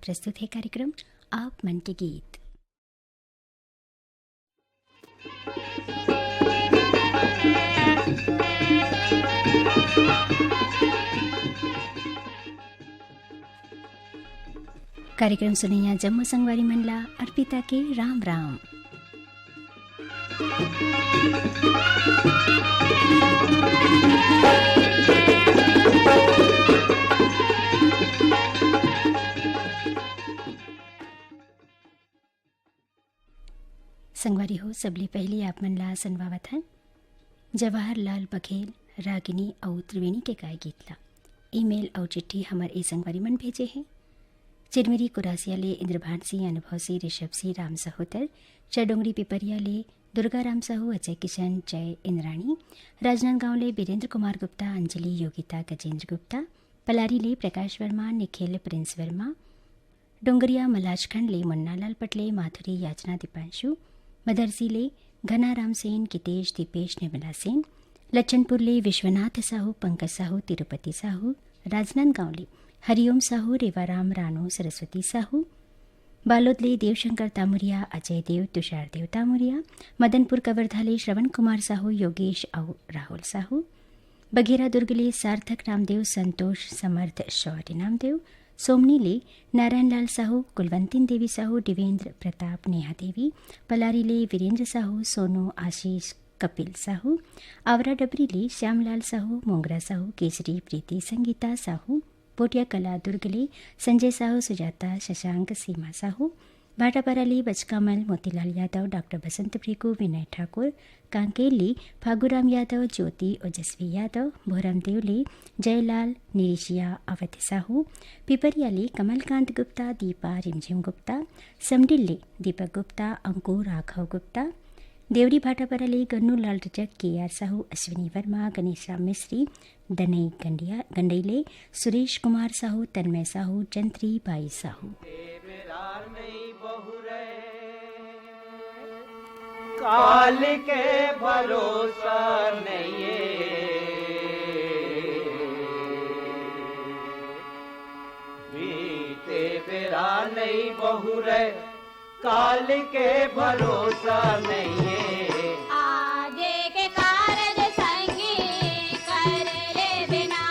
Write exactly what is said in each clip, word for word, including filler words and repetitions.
प्रस्तुत है कार्यक्रम आप मन के गीत। कार्यक्रम सुनैया जम्मो संगवारी मन ला अर्पिता के राम राम। संगवारी हो, सबले पहिली आप मन ला सुनवावत हन जवाहरलाल बघेल, रागिनी अउ त्रिवेणी के गाय गीत ला। ईमेल अउ चिट्ठी हमर ए संगवारी मन भेजे हे। चिरमिरी कुरासिया ले इंद्रभान सिंह, अनुभव सिंह, ऋषभ सिंह, राम सहोदर, चरडोंगरी पिपरिया ले दुर्गा राम साहू, अजय किशन, जय इंद्राणी, राजनांदगांव ले बीरेंद्र कुमार गुप्ता, अंजलि, योगिता, गजेंद्र गुप्ता, पलारी ले प्रकाश वर्मा, निखिल, प्रिंस वर्मा, डोंगरिया मलाजखंड ले मुन्नालाल पटले, माधुरी, याचना, दीपांशु, मदरसी ले घनाराम सेन, गितेश, दीपेश, निर्मला सेन, लच्छनपुर ले विश्वनाथ साहू, पंकज साहू, तिरुपति साहू, राजनांदगांव ले हरिओम साहू, रेवाराम, रानू, सरस्वती साहू, बालोद ले देवशंकर तामुरिया, अजय देव, तुषार देव तामुरिया, मदनपुर कवर्धा ले श्रवण कुमार साहू, योगेश अउ राहुल साहू, बघेरा दुर्ग ले सार्थक नामदेव, संतोष, समर्थ, शौर्य नामदेव, सोमनी ले नारायण लाल साहू, कुलवंतिन देवी साहू, देवेंद्र प्रताप, नेहा देवी, पलारी ले वीरेंद्र साहू, सोनू, आशीष, कपिल साहू, आवरा डबरी ले श्यामलाल साहू, मोंगरा साहू, केसरी, प्रीति, संगीता साहू, पोटिया कला दुर्ग ले संजय साहू, सुजाता, शशांक, सीमा साहू, भाटापारा ले बचकामल, मोतीलाल यादव, डॉक्टर बसंत प्रेकू, विनय ठाकुर, कांकेर ले फागुराम यादव, ज्योति, ओजस्वी यादव, भोरमदेव ले जयलाल, निरिशिया, अवध साहू, पिपरिया ले कमलकांत गुप्ता, दीपा, रिमझिम गुप्ता, समडिल ले दीपक गुप्ता, अंकुर, राघव गुप्ता, देवरी भाटापारा ले गन्नू लाल रजक, के आर साहू, अश्विनी वर्मा, गणेश राम मिश्री, दनई गंडिया, गंडई ले सुरेश कुमार साहू, तन्मय साहू, जंत्री बाई साहू। काल के भरोसा नहीं है, बीते बेरा नहीं बहुरे, काल के भरोसा नहीं है। आजे के कारज संगी कर ले बिना,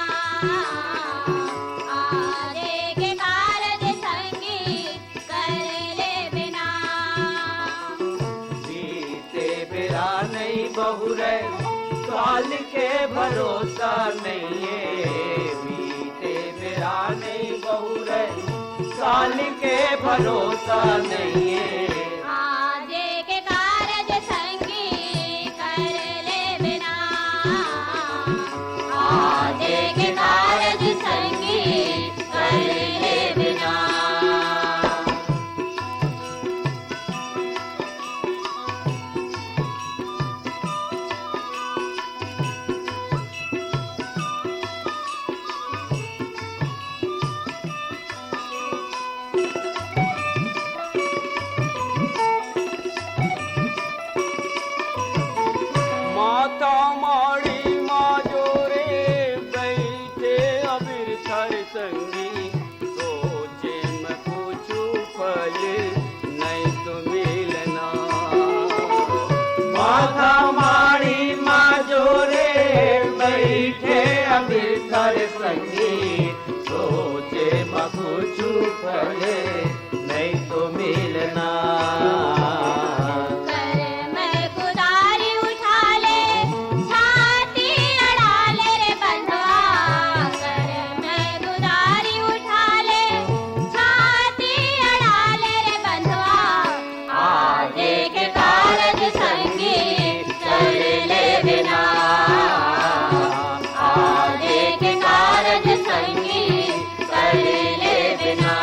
आजे के कारज संगी कर ले बिना। बीते बेरा नहीं बहुरे, काल के भरोसा नहीं है। बीते बेरा नहीं बहुरे, काल के भरोसा नहीं है। आजे के कारज संगी कर ले बिना, आजे के कारज संगी कर ले बिना। माता माड़ी मा जोरे बैठे अबिर थर संगी, सोचे म कुछु फल नहीं तो मिलना। माता माड़ी मा जोरे बैठे अबिर थर संगी, सोचे म कुछु फल नहीं तो मिलना। कर मैं कुदारी उठा ले, छाती अड़ा ले रे बंधवा। कर मैं कुदारी उठा ले, छाती अड़ा ले रे बंधवा। आजे के कारज संगी कर ले बिना, आजे के कारज संगी कर ले बिना।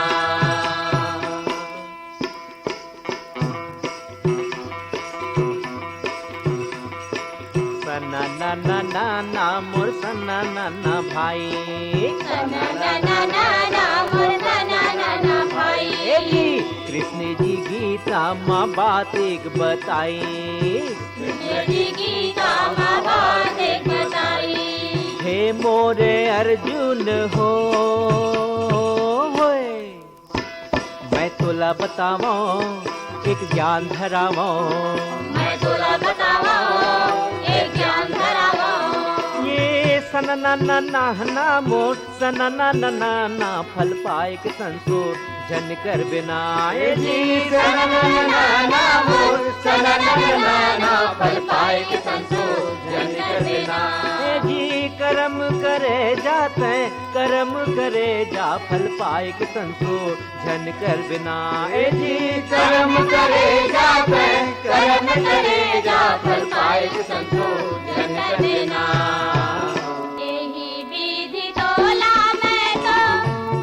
सना ना ना ना ना मोर सना ना ना भाई। सना ना ना ना ना मोर सना ना ना भाई। ए जी, कृष्ण जी गीता मा बात एक बताई। कृष्ण जी गीता मा बात एक बताई। हे मोरे अर्जुन हो, होए। बतावो, एक ज्ञान धरावो। मैं तोला बतावो, एक ज्ञान धरावो। ये सनना ना नाहना मोर, सनना ना ना ना फल पाए के संसोर, झन कर बिना ए जी, सनना ना ना मोर, सनना ना ना फल पाए के संसोर, झन कर बिना। ए जी, करम करे जाते, करम करे जा, फल पाए के संसोर, झन कर बिना। ए जी, करम करे जाते, करम करे जा, फल पाए के संसोर, झन कर बिना। एही विधि तोला मैं तो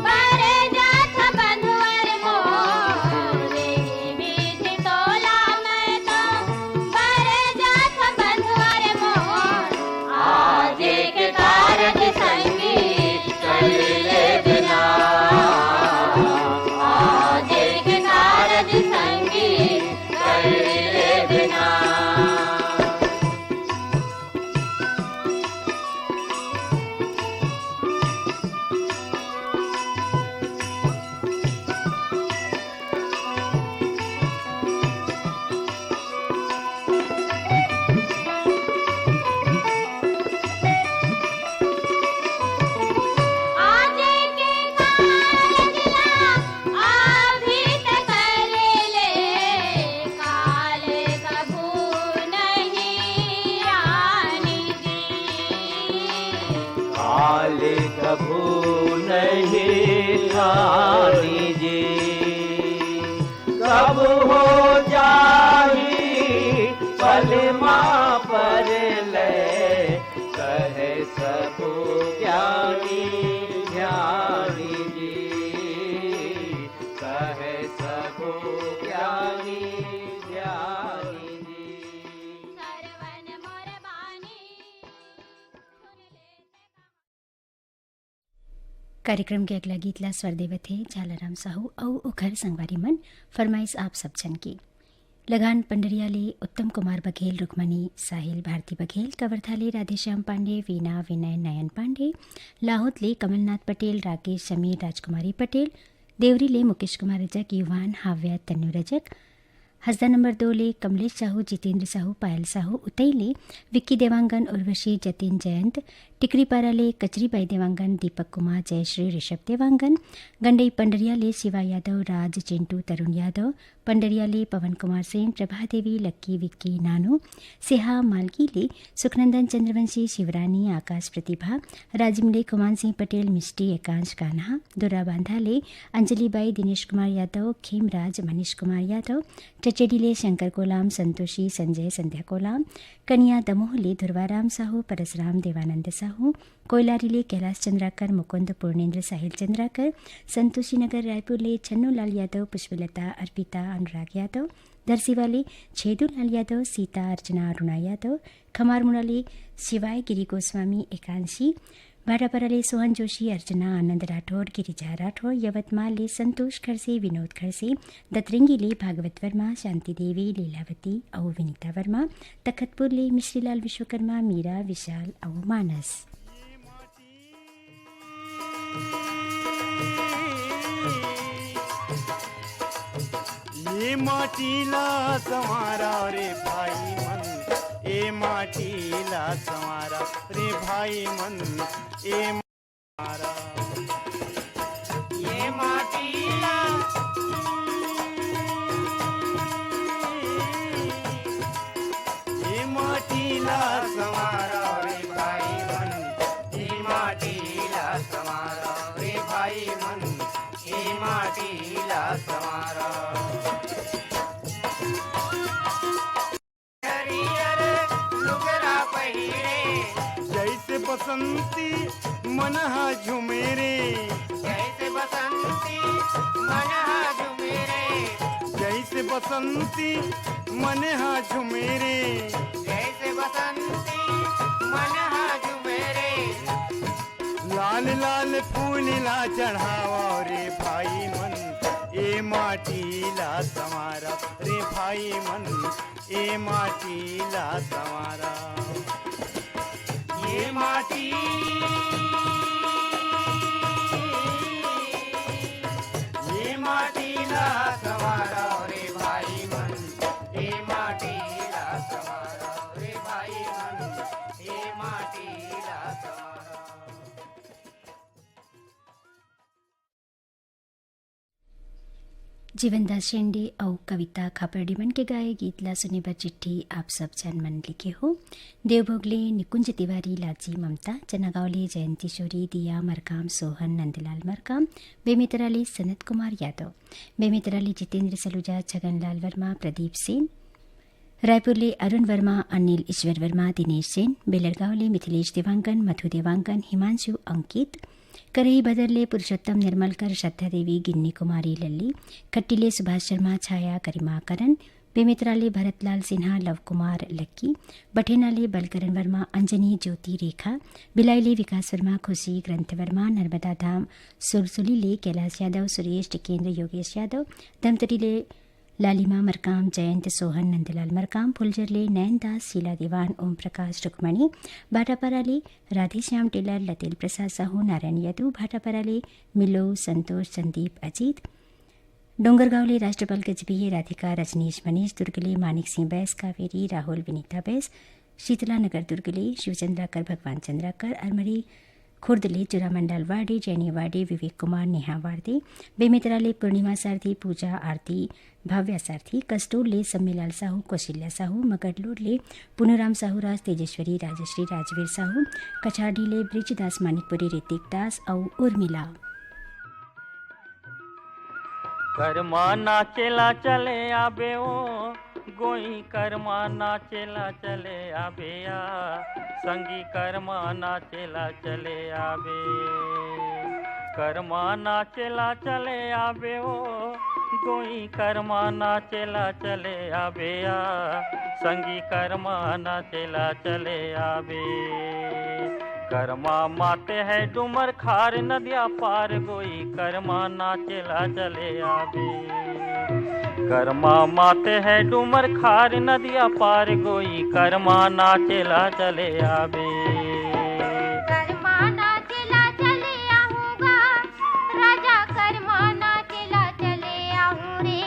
बर जात बंधुवर मोर, एही विधि तोला मैं तो बर जात बंधुवर मोर। आज एक कारज संगी कर ले बिना, आज एक कारज संगी कर ले बिना। आज के कारज ला अभी तक ले ले, काल कभू नहीं आनी जी। काल कभू नहीं आनी जी। कब हो जाही पलमा पर ले, कहे सबो ज्ञानी ध्यानी जी, कहे सबो ज्ञानी ध्यानी जी। कार्यक्रम के अगला गीत ला स्वर देवत हे झालाराम साहू अउ ओखर संगवारी मन। फरमाइश आप सब झन के। लगान पंडरिया ले उत्तम कुमार बघेल, रुक्मणी, साहिल, भारती बघेल, कवर्धा ले राधेश्याम पांडे, वीणा, विनय, नयन पांडे, लाहौद ले कमलनाथ पटेल, राकेश, समीर, राजकुमारी पटेल, देवरी ले मुकेश कुमार रजक, युवान, हाव्या, तन्नू रजक, हसदा नंबर दो ले कमलेश साहू, जितेंद्र साहू, पायल साहू, उतई ले विक्की देवांगन, उर्वशी, जतिन, जयंत, टिकरीपारा ले कचरीबाई देवांगन, दीपक कुमार, जयश्री, ऋषभ देवांगन, गंडई पंडरिया ले शिवा यादव, राज, चिंटू, तरुण यादव, पंडरिया ले पवन कुमार सेन, प्रभा देवी, लक्की, विक्की, नानू, सेहा मालकी ले सुखनंदन चंद्रवंशी, शिवरानी, आकाश, प्रतिभा, राजिम ले खुमान सिंह पटेल, मिष्टी, एकांश, कान्हा, दुर्राबांधा ले अंजलि बाई, दिनेश कुमार यादव, खेमराज, मनीष कुमार यादव, चचेडी ले शंकर कोलाम, संतोषी, संजय, संध्या कोलाम, कनिया दमोह ले ध्रुवाराम साहू, परसराम, देवानंद साहू, कोइलारी ले कैलाश चंद्राकर, मुकुंद, पूर्णेंद्र, साहिल चंद्राकर, संतोषी नगर रायपुर ले छन्नू लाल यादव, पुष्पलता, अर्पिता, अनुराग यादव, धरसीवा ले छेदू लाल यादव, सीता, अर्चना, अरुणा यादव, खमारमुड़ा ले शिवाय गिरी गोस्वामी, एकांशी, भाटापारा ले सोहन जोशी, अर्चना, आनंद राठौर, गिरिजा राठौर, यवतमाल ले संतोष खड़से, विनोद खड़से, दतरंगी ले भागवत वर्मा, शांति देवी, लीलावती अउ विनीता वर्मा, तखतपुर ले मिश्रीलाल विश्वकर्मा, मीरा, विशाल अउ मानस। ये माटी ला संवारा रे भाई मन, ये माटी ला संवारा रे भाई मन, ये मारा। ये माटी ला, ये माटी ला संवारा रे भाई मन, ये माटी ला संवारा रे भाई मन, ये माटी ला संवारा। हरियर लुगरा पहिरे। जैसे बसंती मन हा झूमे रे। जैसे बसंती मन हा झूमे रे। जैसे बसंती मन हा झूमे रे। जैसे बसंती मन हा झूमे रे। लाल लाल फूल ला चढ़ावा रे भाई मन, ए माटी ला संवारा रे भाई मन, ए माटी ला संवारा। ये माटी, ये माटी ला संवारो रे भाई मन, ए माटी ला संवारो रे भाई मन, ए माटी ला संवारो। जीवनदास शेंडे अउ कविता खापर्डी मन के गाए गीत ला सुने बर चिट्ठी आप सब झन मन लिखे हो। देवभोग ले निकुंज तिवारी, लाजी ममता, चनागांव ले जयंती किशोरी, दिया मरकाम, सोहन नंदलाल मरकाम, बेमेतरा ले सनत कुमार यादव, बेमेतरा ले जितेंद्र सलूजा, छगनलाल वर्मा, प्रदीप सेन, रायपुर ले अरुण वर्मा, अनिल ईश्वर वर्मा, दिनेश सेन, बेलरगांव ले मिथिलेश देवांगन, मधु देवांगन, हिमांशु, अंकित, करही बदर ले पुरुषोत्तम निर्मलकर, श्रद्धा देवी, गिन्नी कुमारी लल्ली, खट्टी ले सुभाष शर्मा, छाया, करिमा, करण, बेमेतरा ले भरतलाल सिन्हा, लव कुमार, लक्की, बठेना ले बलकरण वर्मा, अंजनी, ज्योति, रेखा, भिलाई ले विकास वर्मा, खुशी, ग्रंथ वर्मा, नर्मदा धाम, सुरसुली ले कैलाश यादव, सुरेश, टिकेंद्र, योगेश यादव, धमतरी ले लालिमा मरकाम, जयंत, सोहन, नंदलाल मरकाम, फुलझर ले नैन दास, शीला दीवान, ओम प्रकाश, रुक्मणी, भाटापारा ले राधेश्याम टेलर, लतेल प्रसाद साहू, नारायण यदु, भाटापारा ले मिलो, संतोष, संदीप, अजीत, डोंगरगांव ले राष्ट्रपाल गजबीये, राधिका, रजनीश, मनीष, दुर्ग ले मानिक सिंह बैस, कावेरी, राहुल, विनीता बैस, शीतला नगर दुर्ग ले शिवचंद्राकर, भगवान चंद्राकर, अरमरी खुर्द ले चुरामंडल वाडे, जैनी वाडे, विवेक कुमार, नेहा वाडे, बेमेतरा ले पूर्णिमा सारथी, पूजा, आरती, भाव्या सारथी, कसडोल ले सम्मीलाल साहू, कौशल्या साहू, मगरलोड ले पुनूराम साहू राज, तेजेश्वरी, राजश्री, राजवीर साहू, कछाडी ले ब्रिजदास, मानिकपुरी, ऋतिक दास अउ उर्मिला। करमा नाचेला चले आबे ओ, गोई करमा नाचेला चले आबे आ, संगी करमा नाचेला चले आबे। करमा नाचेला चले आबे ओ, गोई करमा नाचेला चले आबे आ, संगी करमा नाचेला चले आबे। करमा माते है डूमर खार नदिया पार, गोई करमा नाचेला चले आबे। करमा माते है डूमर खार नदिया पार, गोई करमा नाचेला चले आबे। करमा नाचेला चले आहूँ गा, राजा करमा नाचेला चले आहूँ रे।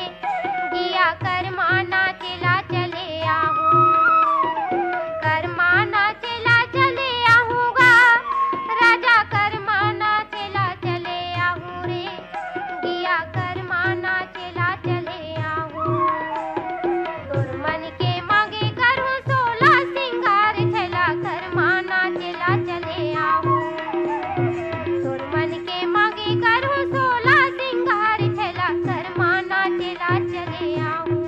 गिया करमा नाचेला चले आहूँ, करमा नाचेला चले आहूँ गा, राजा करमा नाचेला चले आहूँ रे। गिया करमा नाचेला चले आहूँ, तोर मन के मांगे करहूँ सोला सिंगार, छैला करमा नाचेला चले आहूँ। तोर मन के मांगे करहूँ सोला सिंगार, छैला करमा नाचेला चले आहूँ।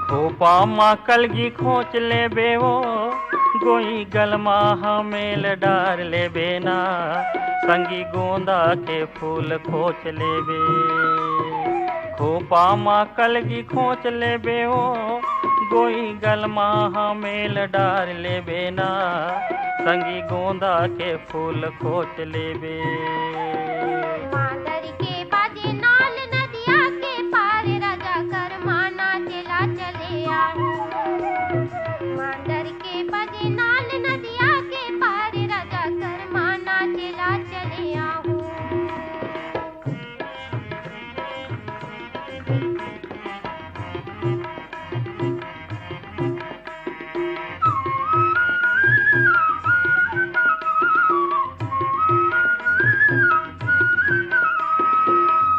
खोपा मा कलगी खोच लेबे ओ, गोई गलमा हमेल डार लेबे ना, संगी गोंदा के फूल खोच लेबे। खोपा मा कलगी खोच लेबे ओ, गोई गलमा हमेल डार लेबे ना, संगी गोंदा के फूल खोच लेबे। मांदर के बाजे नाल नदिया के पार, राजा करमा नाचेला चले आहूँ। मांदर के बाजे नाल नदिया के पार, राजा करमा नाचेला चले आहूँ।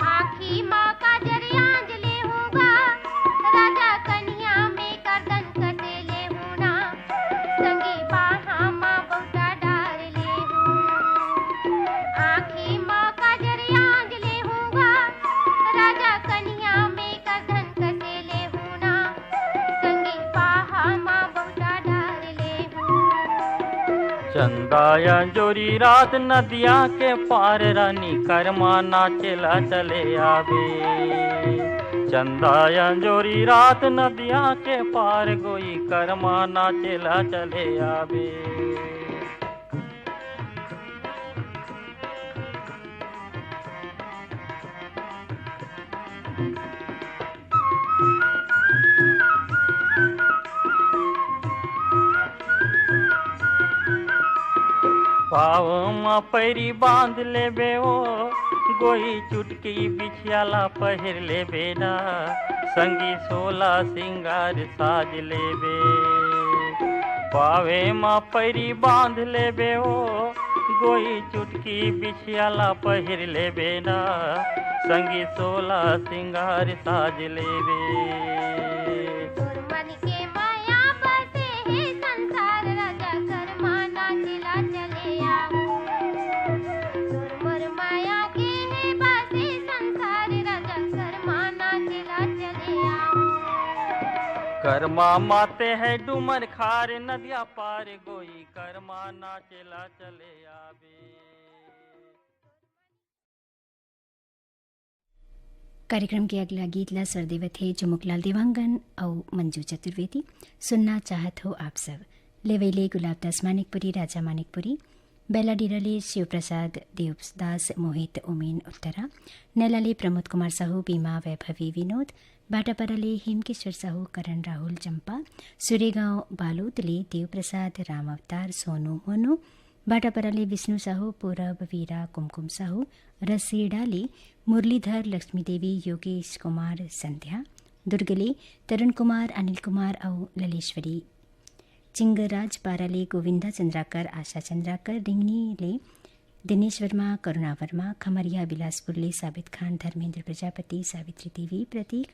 आँखी मा काजर आंज लेहूँ गा, राजा कनिहा में करदन कसे लेहूँ ना, संगी बाहा मा बौटा डार लेहूँ। आँखी मा काजर आंज लेहूँ गा, राजा कनिहा में करदन कसे लेहूँ ना, संगी बाहा मा बौटा डार लेहूँ। चंदा अंजोरी रात नदिया के पार, रानी करमा नाचेला चले आबे। चंदा अंजोरी रात नदिया के पार, गोई करमा नाचेला चले आबे। पाव म पैरी बांध लेबे ओ, गोई चुटकी बिछिया ला पहिर लेबे ना, संगी सोला सिंगार साज लेबे। पावे म पैरी बांध लेबे ओ, गोई चुटकी बिछिया ला पहिर लेबे ना, संगी सोला सिंगार साज लेबे। तोर मन के माया बसे हे संसार, राजा करमा नाचेला चले आ। तोर मोर माया के हे बसे संसार, राजा करमा नाचेला चले आ। करमा माते है डूमर खार, नदिया पार गोई करमा नाचेला चले आबे। कार्यक्रम के अगला गीत ला स्वर देवत हे झुमुकलाल देवांगन अउ मंजू चतुर्वेदी। सुनना चाहत हो आप सब। लेवैले गुलाबदास मानिकपुरी, राजा मानिकपुरी। बैलाडीरा ले शिवप्रसाद देवदास, मोहित, उमेन उत्तरा। नैला ले प्रमोद कुमार साहू, बीमा, वैभवी, विनोद। भाटापारा ले हेमकेश्वर साहू, करण राहुल, चंपा। सुरेगांव बालोद ले देवप्रसाद, राम अवतार, सोनू, मोनू। भाटापारा ले विष्णु साहू, पूरब, वीरा, कुमकुम साहू। रसेड़ा ले मुरलीधर, लक्ष्मी देवी, योगेश कुमार, संध्या। दुर्ग ले तरुण कुमार, अनिल कुमार अउ ललेश्वरी। चिंगराज पारा ले गोविंदा चंद्राकर, आशा चंद्राकर। रिंगनी ले दिनेश वर्मा, करुणा वर्मा। खमरिया बिलासपुर ले साबित खान, धर्मेंद्र प्रजापति, सावित्री देवी, प्रतीक।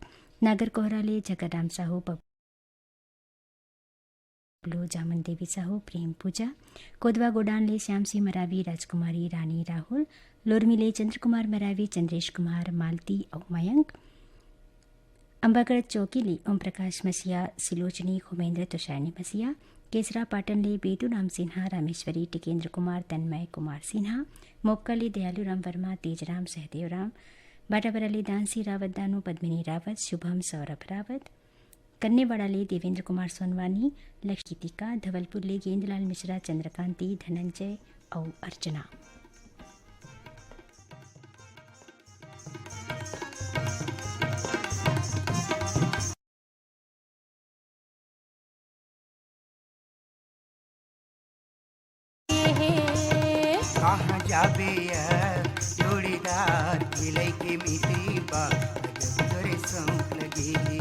नागरकोहरा ले जगदाम साहू, बबलू, जामन देवी साहू, प्रेम पूजा। कोदवा गोडान ले श्याम सिंह मरावी, राजकुमारी, रानी, राहुल। लोरमी ले चंद्र कुमार मरावी, चंद्रेश कुमार, मालती अउ मयंक। अम्बागढ़ चौकी ले ओम प्रकाश मसीहा, सिलोचनी, खुमेंद्र, तुषारनी मसीहा। केसरा पाटन ले बेदू राम सिन्हा, रामेश्वरी, टिकेंद्र कुमार, तन्मय कुमार सिन्हा। मोक्का ले दयालू राम वर्मा, तेज राम, सहदेव राम। भाटापारा ले दानसी रावत दानू, पद्मिनी रावत, शुभम, सौरभ रावत। कन्नेवाड़ा ले देवेंद्र कुमार सोनवानी, लक्ष्मी गीतिका। धवलपुर ले गेंदलाल मिश्रा, चंद्रकांति, धनंजय अउ अर्चना। कहाँ जाबे यार जोड़ीदार, भिलई के मितरी बा, गजब तोरे शौक लगे हे।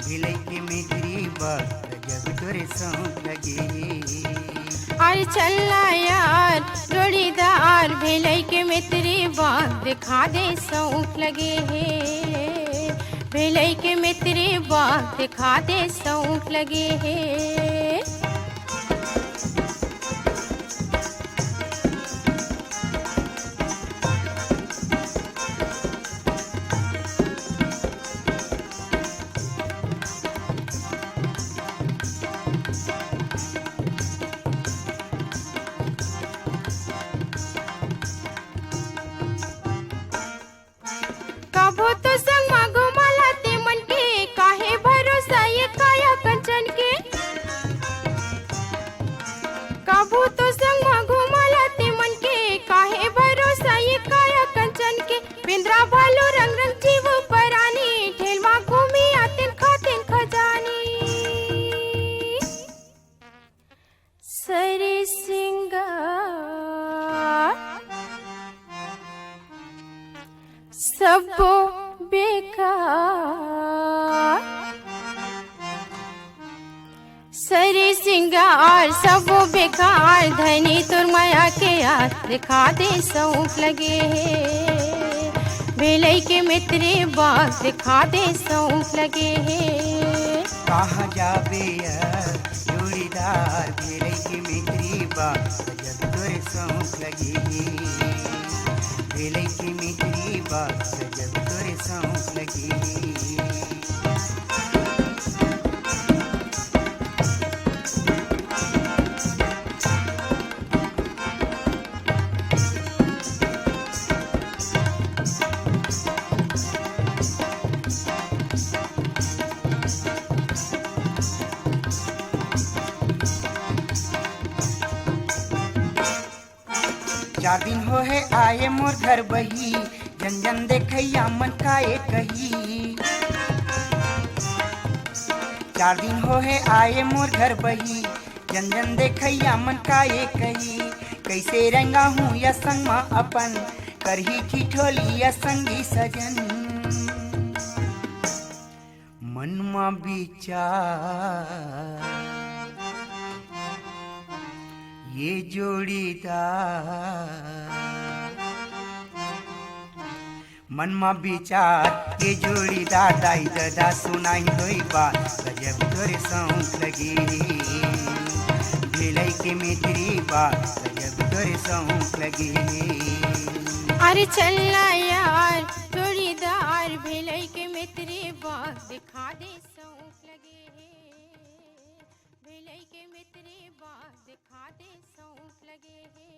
भिलई के मितरी बा, गजब तोरे शौक लगे हे। अरे चल ना यार जोड़ीदार, भिलई के मितरी बा, दिखा दे शौक लगे हे। भिलई के मितरी बा, दिखा दे शौक लगे हे। कभू तो संग म घुमाला ते मन के, काहे भरोसा ये काया कंचन के। कभू तो संग म घुमाला ते मन के, काहे भरोसा ये काया कंचन के। बेंदरा भालू रंग रंग जीव परानी, ठेल म घूमी आतेन खातेन खजानी। सरी सिंगार सबो बेकार, सरी सिंगार सबो बेकार, धनी तोर मया के यार, दिखा दे शौक लगे हे। भिलई के मितरी बाग, दिखा दे शौक लगे हे। कहाँ जाबे यार जोड़ीदार, भिलई के मितरी बाग, गजब तोर शौक लगे हे। भिलई के मितरी बाग, गजब तोर शौक लगे हे। चार दिन हो हे आए मोर घर बही, जन जन देखैया मन काए कही। चार दिन हो हे आए मोर घर बही, जन जन देखइया मन का ये कही, कैसे रंगा हूँ या संग मा अपन, करही ठिठोली या संगी सजन। मन मा विचार ये जोड़ीदार, मन मा विचार ये जोड़ीदार, दाई ददा सुनाई दोई बात, गजब तोरे सौंक लगे। भिलई के मित्री बात, गजब तोरे सौंक लगे। अरे चल ना यार जोड़ीदार, भिलई के मित्री बात, दिखा दे सौंक लगे हे। भिलई के मित्री बात, दिखा दे सौंक लगे हे।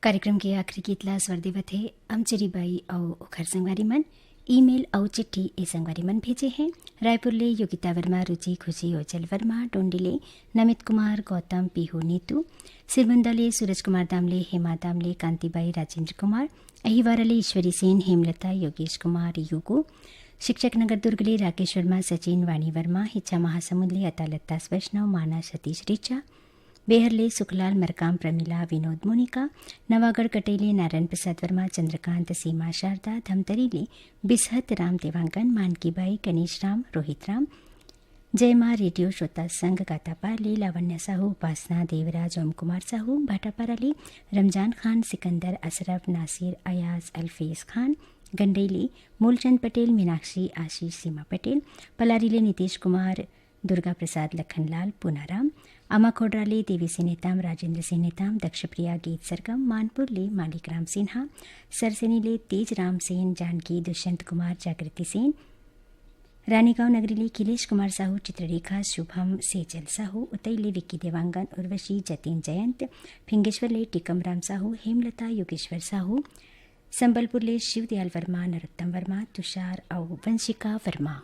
कार्यक्रम के आखिरी गीत ला स्वर देवत हे अमचरी बाई अउ ओखर संगवारी मन। ईमेल अउ चिट्ठी ए संगवारी मन भेजे हे। रायपुर ले योगिता वर्मा, रुचि, खुशी, ओचल वर्मा, डोंडी ले नमित कुमार, गौतम, पीहू, नीतू, सिरबंदा ले सूरज कुमार दामले, हेमा दामले, कांतिबाई, राजेंद्र कुमार, अहिवारा ले ईश्वरी सेन, हेमलता, योगेश कुमार, युगो, शिक्षक नगर दुर्ग ले राकेश वर्मा, सचिन, वाणी वर्मा, हिच्छा महासमुंद ले अतालत दास वैष्णव, माना, सतीश, रिचा, बेहर ले सुखलाल, मरकाम, प्रमिला, विनोद, मोनिका, नवागढ़ कटेले नारायण प्रसाद वर्मा, चंद्रकांत, सीमा, शारदा, धमतरी ले बिसहत राम, देवांगन, मानकी बाई, गणेश राम, रोहित राम, जय माँ रेडियो श्रोता संघ गातापार ले लावण्य साहू, उपासना, देवराज, ओम कुमार साहू, भाटापारा ले रमजान खान, सिकंदर, अशरफ, नासिर, अयाज, अल्फेज खान, गंडई ले मूलचंद पटेल, मीनाक्षी, आशीष, सीमा पटेल, पलारी ले नीतीश कुमार, दुर्गा प्रसाद, लखनलाल, पूनाराम, अमाखोडरा ले देवी सिंह नेताम, राजेंद्र सिंह नेताम, दक्षप्रिया, गीत सरगम, मानपुर ले मालिक राम सिन्हा, सरसेनी ले तेज राम सेन, जानकी, दुष्यंत कुमार, जागृति सेन, रानीगांव नगरी ले खिलेश कुमार साहू, चित्ररेखा, शुभम, सेजल साहू, उतई ले विक्की देवांगन, उर्वशी, जतिन जयंत, फिंगेश्वर ले टिकम राम साहू, हेमलता, योगेश्वर साहू, संबलपुर ले शिवदयाल वर्मा, नरोत्तम वर्मा, तुषार अउ वंशिका वर्मा।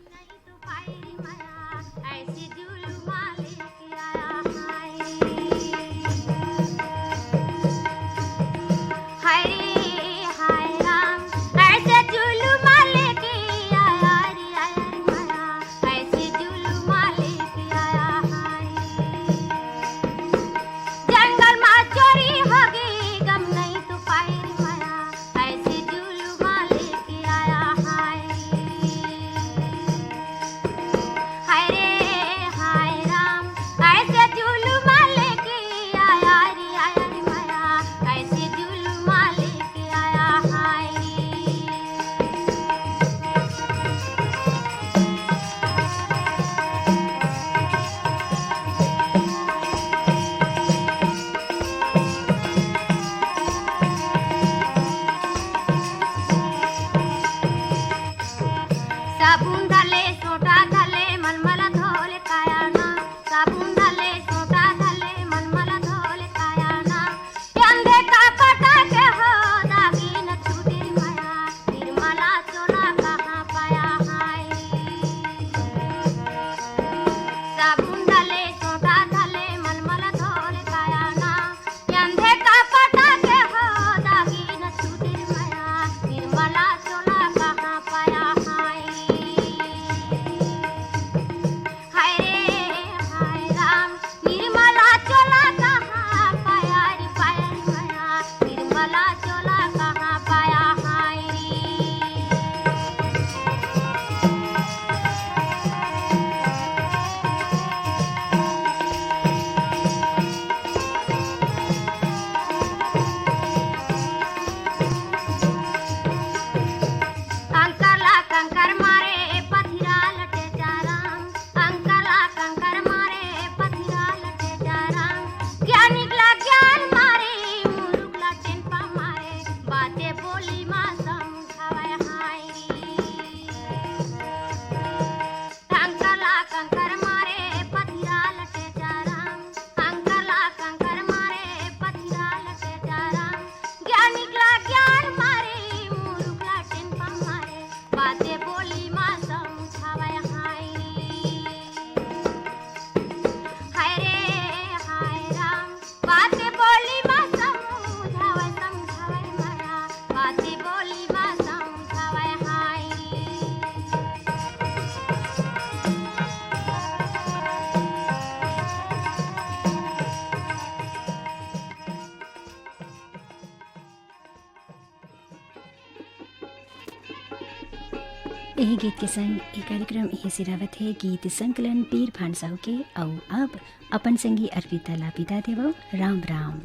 एही गीत के संग ये कार्यक्रम इहे सिरावत हे। गीत संकलन पीर भान साहू के। अउ अब अपन संगी अर्पिता ला विदा देवो। राम राम।